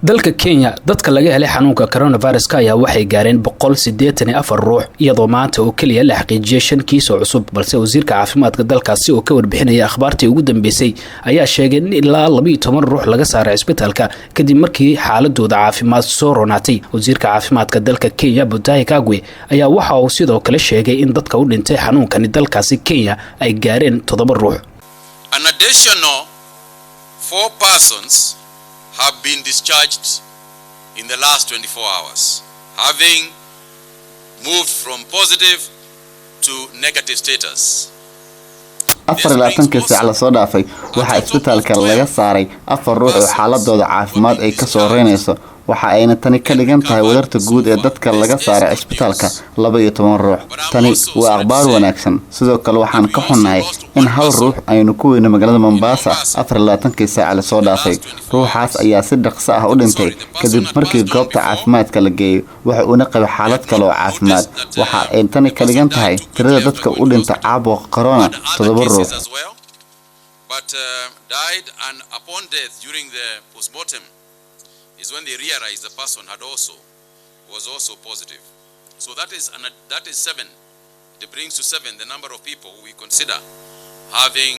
Dalka Kenya, dadka laga helay xanuunka coronaviruska ayaa waxay gaareen 184 ruux, iyadoo maanta oo keliya la xaqiijiyey shan kiis oo cusub. Balse wasiirka caafimaadka dalkaasi oo ka warbixinaya akhbaartii ugu dambeysay ayaa sheegay in ilaa 12 ruux laga saaray cisbitaalka kadib markii xaaladooda caafimaad soo ronaatay. Wasiirka caafimaadka dalka Kenya, Mutahi Kagwe, ayaa waxa uu sidoo kale sheegay in dadka u dhintay xanuunkani dalkaasi Kenya ay gaareen toddoba ruux. An additional four persons have been discharged in the last 24 hours, having moved from positive to negative status. 24-kii saac lasoo dhaafay waxaa isbitaalka laga saaray afar ruux oo xaaladooda caafimaad ay kasoo reynayso. Waxa ayna tani ka dhigan tahay wadarta guud ee dadka laga saaray cisbitaalka 12 ruux. Tani waa akhbaar wanaagsan. Sidoo kale, waxaan ka xunnahay in hal ruux aynu ku weyno magaalada Mombasa 24-kii saac lasoo dhaafay. Ruuxaas ayaa si dhaqso ah u dhintay kadib markii goobta caafimaadka la geeyey, waxa uuna qabay xaalad kale oo caafimaad. Waxa ay tani ka dhigan tahay tirada dadka u dhinta caabuqa corona toddoba ruux. As well, but died, and upon death, during the postmortem, is when they realized the person had also was also positive. So that is seven. It brings to seven the number of people we consider having